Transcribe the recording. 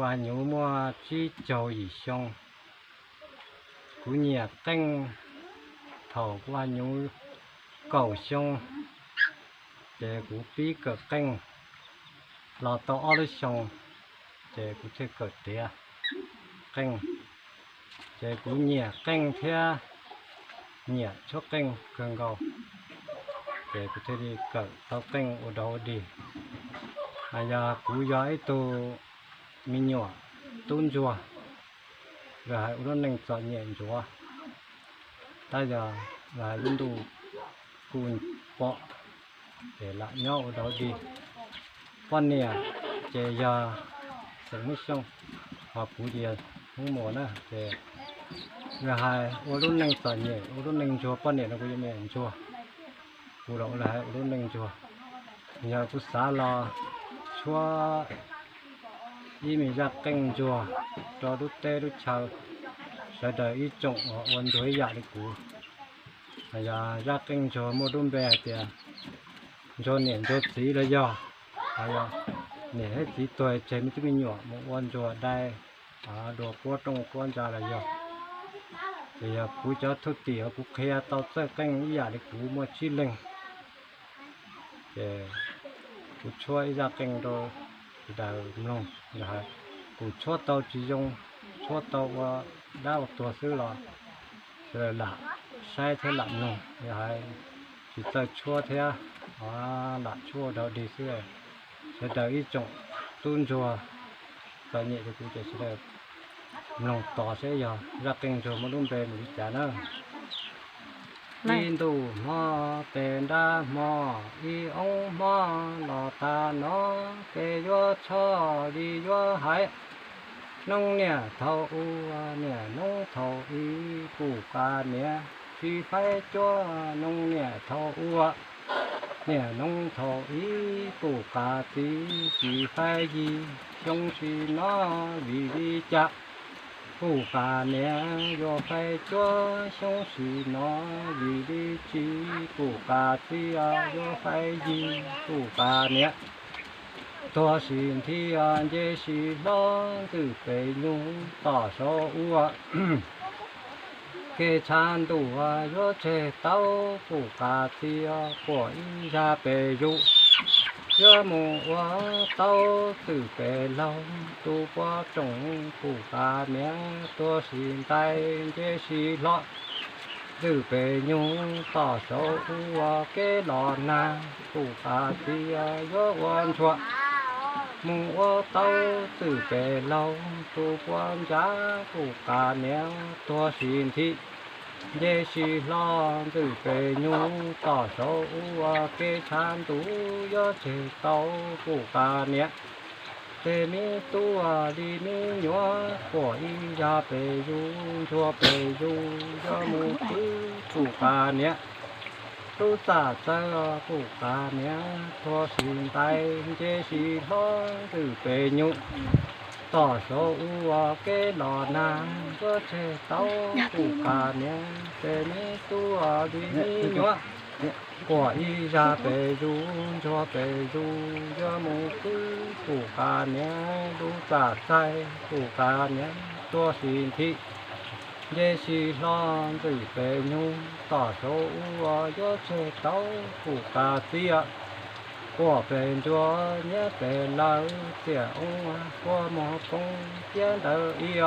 Kuv hais nyuv muaj tsib caug yim xyoo. Kuv nyiam qeej thaum kuv hais nyuv kaum xyoo, ces kuv pib kawm qeej los tau ob lub xyoo, ces kuv thiaj kawm tiav qeej. Ces kuv nyiam qeej thiab nyiam tshuab qeej kawg nkaus, ces kuv thiaj li kawm tau qeej ua dog ua dig. Yog kuv yog ib tug me nyuam tub ntsuag, lawv hais ua lub neej txom nyem ntsuav, tab yog lawv hais lub ntuj kuj pom, ces lam nyob ua dog dig. Poj niam ces yog xeem Hmoob Xyooj, ho kuv ces yog Hmoob Muas na, ces lawv hais ua lub neej txom nyem, ua lub neej ntsuag, poj niam no kuv yog me nyuam ntsuag, kuv los ua lawv hais ua lub neej ntsuag. Yog kuv xav los tshuab ib me zaj qeej ntsuag rau lub teb lub chaw, sawv daws ib tsoom ua ntsuag ib yam li kuv. Yog zaj qeej ntsuag muaj lub npe hais tias ntsuag niam ntsuag txiv los yog, yog niam thiab txiv tuag tseg me tub me nyuam mus ua ntsuag dai, dua quab rooj quab ntsa los yog. Ces yog kuv cov thwj tim uas kuv qhia tau txawj qeej ib yam li kuv muaj tsib leeg, ces kuv tshuab ib zaj qeej rau sawv daws mloog. Yog hais kuv tshuab tau tsis zoo, tshuab tau ua dab ua tuag xwb los sawv daws lam saib thiab lam mloog. Yog hais tsis txawj tshuab thiab, lam tshuab ua dog dig xwb, sawv daws ib tsoom tub ntsuag txom nyem li kuv ces sawv daws mloog tos seb yog zaj qeej ntsuag muaj lub npe mus li cas na. Ib ntuj hmo tes nrab hmo, ib oob hmo los tas no, peb yuav tshoj li yuav hais. Noob niam thaum ub, niam noob thaum ub, kuj qas niam tsis faib cuab. Noob niam thaum ub, niam noob thaum ub, kuj qas txiv tsis faib yig. Xyoo sim no vim li cas kuj qas niam yuav faib cuab? Xyoo sim no vim li tsis kuj qas txiv yuav faib yig, kuj qas niam. Tuag sim nthi nce sim hlo, ntxwm pes nyug tom saum ua, kev tshav ntuj yuav tseg tau, kuj qas txiv quaj ib zaj pes zuj. Yuav mus ua tau ntxwm pes laug, tus puab tsoom kuj qas niam. Tuag sim ntais nce sim hlo, ntxwm pes nyug tom saum ua, kev los nag, kuj qas txiv yuav ua ntsuag, mus ua tau ntxwm pes laug, tus puab ntsa, kuj qas niam. Tuag sim nthi nce sim hlo, ntxwm pes nyug tom saum ua, kev tshav ntuj yuav tseg tau, kuj qas niam. Tej me tub li me nyuam, quaj ib zaj pes zuj, ntsuag pes zuj, yuav mus pw, kuj qas niam. Lub txaj txawv, kuj qas niam. Tuag sim ntais nce sim hlo, ntxwm pes nyug tom saum ua, kev los nag yuav tseg tau, kuj qas niam. Tej me tub li me nyuam, quaj ib zaj pes zuj, ntsuag pes zuj, yuav mus pw, kuj qas niam. Lub txaj txawv, kuj qas niam. Tuag sim nthi nce sim hlo, ntxwm pes nyug tom saum ua, yuav tseg tau, kuj qas txiv. Quaj pes ntsuag, nyiav pes laug, txiaj oob quaj muag poob, tiab ntawd ib